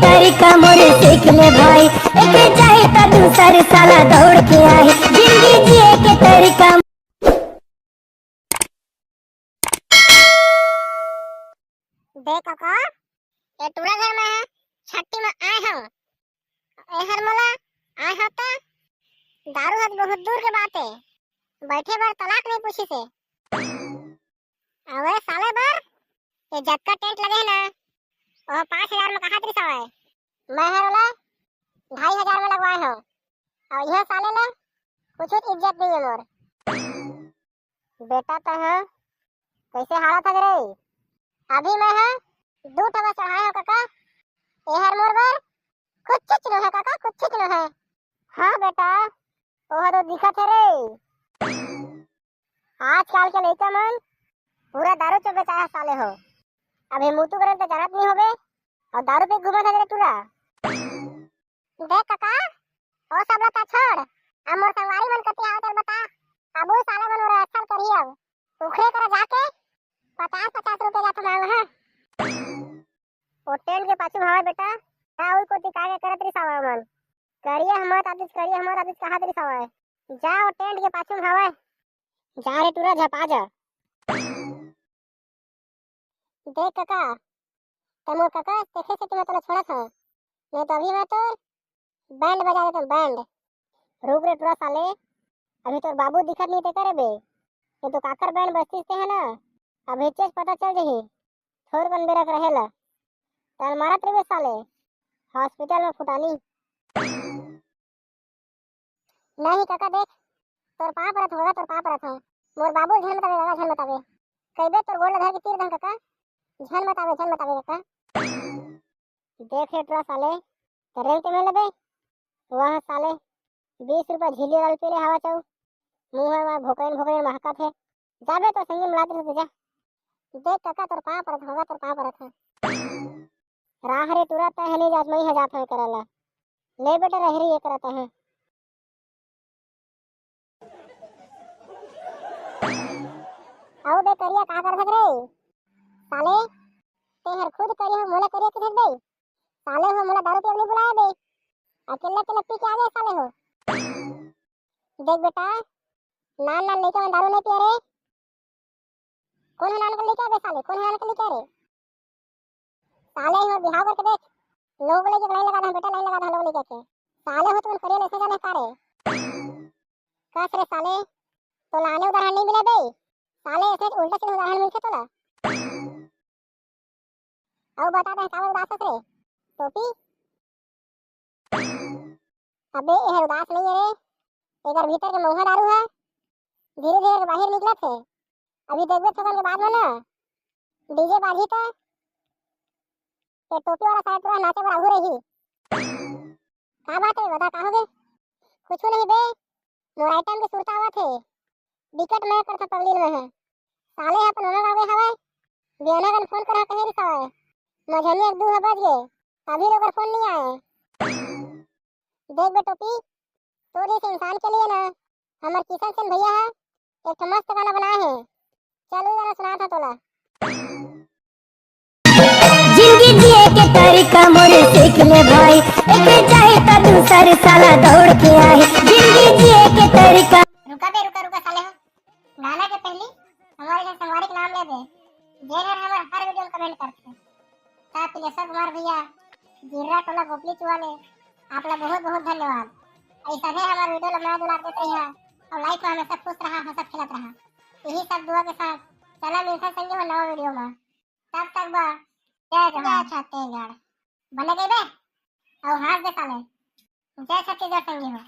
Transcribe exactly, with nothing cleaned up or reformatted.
तरीका मोरे सीख ले भाई, एक चाहे तो दूसर साला दौड़ के आए, जिंदगी जिए के तरीका। देख कका, ए टूरा घर में छट्टी में आए हो, एहर मोला आए हो त दारू हत बहुत दूर के बात है, बैठे बर तलाक नहीं पूछी से। अबे साले बर, ये जतका टेंट लगे है ना, वो पाँच हजार में कहा तरी सवाए, मैं हर ओला ढाई हजार में लगवाए हो, और यह साले ला कुछ इज्जत नहीं है मोर। बेटा तह कैसे हालत है रे? अभी मैं ह दू ठो बस चढ़ाए हो कका, एहर मोर बर कुछ चिच नो है कका, कुछ चिच नो है। हाँ बेटा, ओह तो दिखत है रे। आजकल के लइका मन पूरा दारू चो बेचाया साले हो। अभी मुतू करे तो जानत नहीं होबे और दारू पे घूमत है रे टूरा। देख कका, ओ सब ला ता छोड़, अब मोर संगवारी मन कति आवत बता। अब उ साले मन मोर असल करी, अब उखरे करा जाके पचास पचास रुपए ला तो मांग, हाँ। ओ टेंट के पाछू हवा बेटा, का उई कोती का के करत रही सावा मन। करिया हमर आदिस, करिया हमर आदिस कहा तरी सावा। जा ओ टेंट के पाछू हवा। जा रे टूरा झपा जा। देख कका, त मोर कका देखे से तुम्हें तोला छोड़ा था, नहीं तो अभी मैं तोर बैंड बजा देता बैंड। रुक रे टूरा साले, अभी तोर बाबू दिखत नहीं ते करे बे, ये तो काकर बैंड बजतीस ते है ना, अभी चेस पता चल जही। छोर कन बेरा के रहेला, ताल मारत रहिबे साले, हॉस्पिटल में फुटानी। नहीं कका देख, तोर पाँव परत होगा, तोर पाँव परत है। मोर बाबू झन बतावे कका, झन बतावे। कइबे तोर गोड़ ला धर के तीर दहन कका, झन बतावे, झन बतावे कका। देख रे टुरा साले, रेंट में लेबे, वहाँ साले बीस रुपया झिल्ली वाला पी ले हवा चाऊ, मुँह में भोकरेन भोकरेन महकत है। जाबे तो संगी मिला दे जा। देख कका तोर पाँव परत होगा, तोर पाँव परत है। राह रे टुरा तय है नहीं जात, मैं ही जात है करला। ले बेटा रहरी ये करत है। अउ बे करिया का कर भग रे? साले, ते हर खुद करिया हो, मोला करिया किधर बे? साले हो, मोला दारू पिए नहीं बुलाया बे। अकेला अकेला पी के आ गए साले हो। देख बेटा, नान नान लइका मन दारू नहीं पिया रे। कौन है नान कर लइका बे साले? कौन है नान कर लइका रे? साले हो बिहाव करके देख, लोग लेके लाइन लगा दे बेटा, लाइन लगा दे लोग लेके के। साले हो तुम करिया लेसे जाने का रे? कस रे साले, तो लाने उदाहरण नहीं मिला बे। साले ऐसे उल्टा सीधा उदाहरण मिलते तोला। अउ बता दे काबर उदास हस रे? टोपी? अबे एहर उदास नहीं है रे, एकर भीतर के मऊहा दारू है, धीरे धीरे के बाहर निकलत है। अभी देखबे थोकन के बाद में ना डीजे बाजी त ये टोपी वाला साला टुरा नाचे बर आघू रही। का बात है बता का होगे? कुछ नहीं बे, मोर आइटम के सुरता आवत है। बिकट मैं करता पगली में है। साले अपन ओना गाँव गए हवय। बियाना कन फोन करा कहे रिस हवय। मझनिया के दू ह बज गए। अभी लोग फोन नहीं आए। देख बे टोपी, तोर जैसे इंसान के लिए ना हमर किशन सेन भैया है एक ठो मस्त गाना बनाए है। चल वो गाना सुना था तोला। जिंदगी जिए के तरीका मोरे सीख ले भाई, एक चाहे तो दूसर साला दौड़ के आए। जिंदगी जिए के तरीका। रुका बे, रुका, रुका साले हो। गाना के पहली हमारे जन संगवारी के नाम ले दे, जे हर हमर हर वीडियो में कमेंट करथे। ता तिलेश्वर कुमार भैया, गिर्रा टोला गोपली चुआ ले, आप ला बहुत बहुत धन्यवाद। ऐसा ही हमारे वीडियो ला मया दुलार देते रहिहा और लाइफ में हमेशा खुश रहा, हंसत खेलत रहा। यही सब दुआ के साथ चला मिलता संगी हो नवा वीडियो में। तब तक बा जय जोहार। जय छत्तीसगढ़। बने गई बे? और हाथ दे साले। जय छत्तीसगढ़ संगी हो।